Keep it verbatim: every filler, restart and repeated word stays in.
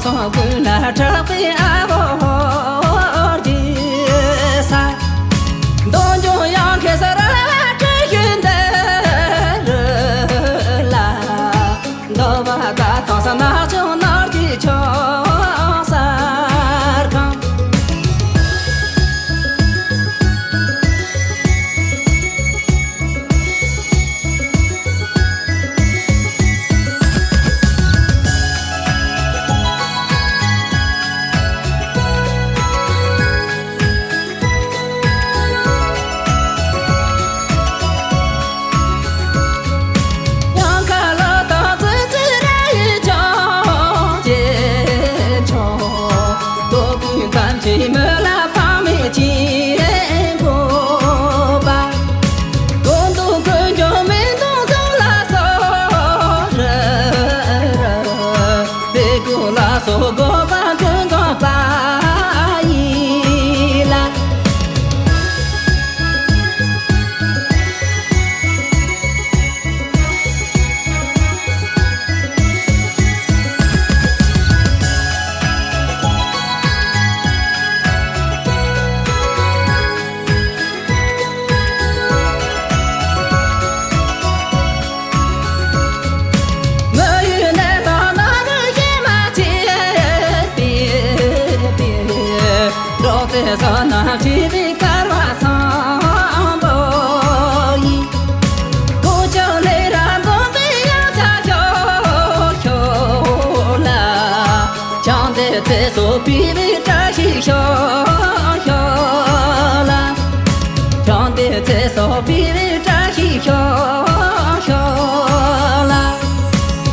སོགས་ཀུན་ལ་གྲགས་པའི་ཨ་ཧོ་ཧོ་རྒྱལ་ས། འདོད་འཇོ་ཡང་ཁེ་ས་ར་བ་སྤྲུལ་ཞིག་འདི་རུ་ལ། འདོད་པ་དགའ་ཐང་ས་ནག་ཆུང་ནོར་གྱི་ཆོག་སར་གང་། ཡང་ཁ་ལོ་དང་ཙི་ཙི་ར་ཡི་ཆོག་ཅེས་ཆོག །དོ་ཀུན་ཐམས་ཅད་མི་ལ་ཕ་མེས་ཀྱི་འགོ་པ། དོན་དུ་ཀུན་འབྱུང་མི་འདུག་ཚོགས་ལ་སོགས་རི་རི། དེ་ཀུན་ལ་སོགས་འགོ་པ་ཀུན་འགོ་པ་ཡིན་ལ། མི་ཡུལ་ནས་དང་ནང་རུ་ཞེ་མ་ཆེ་པི་པི། འགྲོགས་ཏེ་བསོད་ནམས་བྱས་པའི་སྐལ་བ་བཟང་པོ་ཡིན། ཀུན་ཀྱང་ལས་ར་འཛོམས་པའི་ཡང་ཆ་ཤོག་ཤོག་ལ། ཞིང་འདི་ཚེ་སྲོག་ཕུལ་བའི་བཀྲ་ཤིས་ཤོག་ཤོག་ལ། ཞིང་འདི་ཚེ་སྲོག་ཕུལ་བའི་བཀྲ་ཤིས་ཤོག་